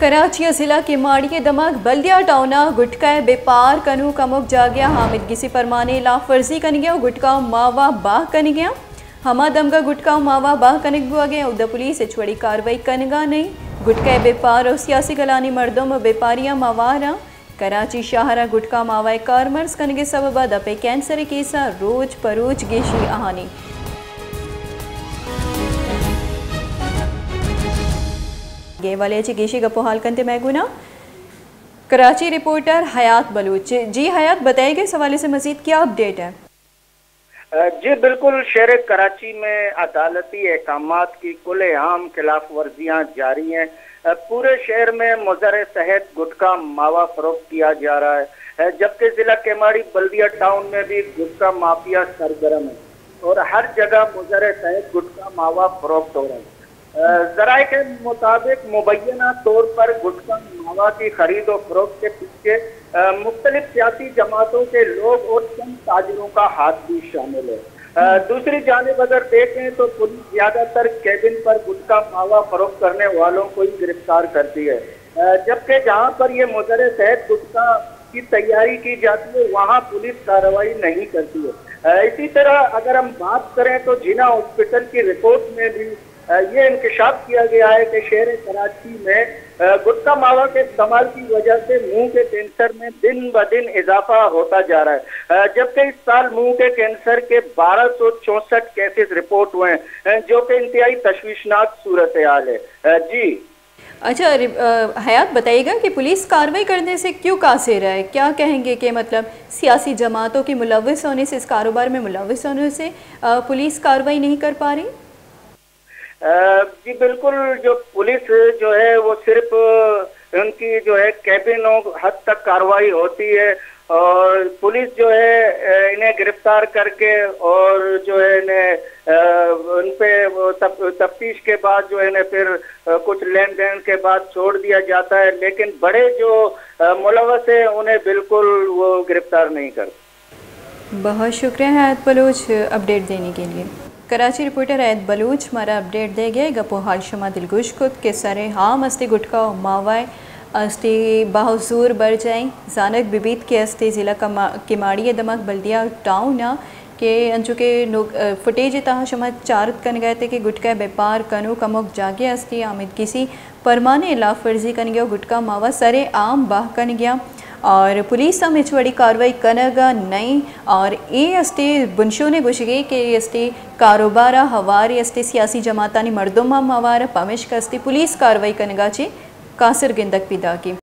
کراچی ءِ ضلع کماڑی ءِ دمگ بلدیہ ٹاؤن ءَ گٹکا ءِ بیپار کنوک ہمک جاگہ ءَ آمدگسی پرمانے ءِ لاف ورزی کنگ ءَ ءُ گٹکا ءُ ماوا باہ کنگ ءَ۔ ہما دمگ ءَ گٹکا ءُ ماوا باہ کنگ بوگ ءَ ایں، اودا پولیس ہچ وڑیں کاروائی کنگ ءَ نہ ایں۔ گٹکا ءِ بیپار ءُ سیاسی گلانی مردم ءُ بیپاری ہم ہوار اَں۔ کراچی شہر ءَ گٹکا ماوا ءِ کارمرز کنگ ءِ سبب ءَ دپ ءِ کینسر ءِ کیس ءَ روچ پہ روچ گیشی آہانی۔ اے حوالے ءَ چہ گیشی گپ ءُ حال کنت مئے گونا کراچی رپورٹر حیات بلوچ۔ جی حیات، بتائیے کہ اس حوالے سے مزید کیا اپڈیٹ ہے؟ جی بالکل، شہر کراچی میں عدالتی احکامات کی کھلے عام خلاف ورزیاں جاری ہیں۔ پورے شہر میں مضر صحت گٹکا ماوا فروخت کیا جا رہا ہے، جبکہ ضلع کیماڑی بلدیہ ٹاؤن میں بھی گٹکا مافیا سرگرم ہے اور ہر جگہ مضر صحت گٹکا ماوا فروخت ہو رہا ہے۔ ذرائع کے مطابق مبینہ طور پر گٹکا ماوا کی خرید و فروخت کے پیچھے مختلف سیاسی جماعتوں کے لوگ اور چند تاجروں کا ہاتھ بھی شامل ہے۔ دوسری جانب اگر دیکھیں تو پولیس زیادہ تر کیبن پر گٹکا ماوا فروخت کرنے والوں کو ہی گرفتار کرتی ہے، جبکہ جہاں پر یہ مضر صحت گٹکا کی تیاری کی جاتی ہے، وہاں پولیس کارروائی نہیں کرتی ہے۔ اسی طرح اگر ہم بات کریں تو جناح ہاسپٹل کی رپورٹ میں بھی یہ انکشاف کیا گیا ہے کہ شہر کراچی میں گٹکا ماوا کے استعمال کی وجہ سے منہ کے کینسر میں دن بہ دن اضافہ ہوتا جا رہا ہے، جبکہ اس سال منہ کے کینسر کے بارہ سو چونسٹھ کیسز رپورٹ ہوئے ہیں، جو کہ انتہائی تشویشناک صورتحال ہے۔ جی۔ اچھا، حیات بتائیے گا کہ پولیس کاروائی کرنے سے کیوں قاصر ہے؟ کیا کہیں گے کہ مطلب سیاسی جماعتوں کے ملوث ہونے سے، اس کاروبار میں ملوث ہونے سے پولیس کاروائی نہیں کر پا رہی؟ جی بالکل، جو پولیس جو ہے وہ صرف ان کی جو ہے کیبنوں حد تک کاروائی ہوتی ہے اور پولیس جو ہے انہیں گرفتار کر کے اور جو ہے انہیں ان پہ تفتیش کے بعد جو ہے انہیں پھر کچھ لین دین کے بعد چھوڑ دیا جاتا ہے، لیکن بڑے جو ملوث ہیں انہیں بالکل وہ گرفتار نہیں کرتے۔ بہت شکریہ حیات بلوچ اپڈیٹ دینے کے لیے۔ کراچی رپورٹر حیات بلوچ مارا اپڈیٹ دے گئے۔ گپ و حال شما دلگوش کت کہ سر عام استے گٹکا و ماوائے استے بہت زور بر جائیں۔ زانگ ببیت کہ استے ضلع کما-، کماڑی دمگ بلدیہ ٹاؤن ء کہ انچو کہ نو-، فوٹیج تہا شما چارت کنگا تے کہ گٹکا بیپار کنوک ہمک جاگہ استے آمدگسی پرمانے لاف ورزی کنگے و گٹکا ماوا سر عام باہ کنگیا اور پولیس ہم ہچ وڑی کاروائی کنگا نئیں اور اے استے بنشونے گوشگے کہ اے استے کاروبارا ہوارے استے سیاسی جماعتانی مردم ہم ہوارا پمشکا استے پولیس کاروائی کنگا چے قاصر گندگ پیداکی۔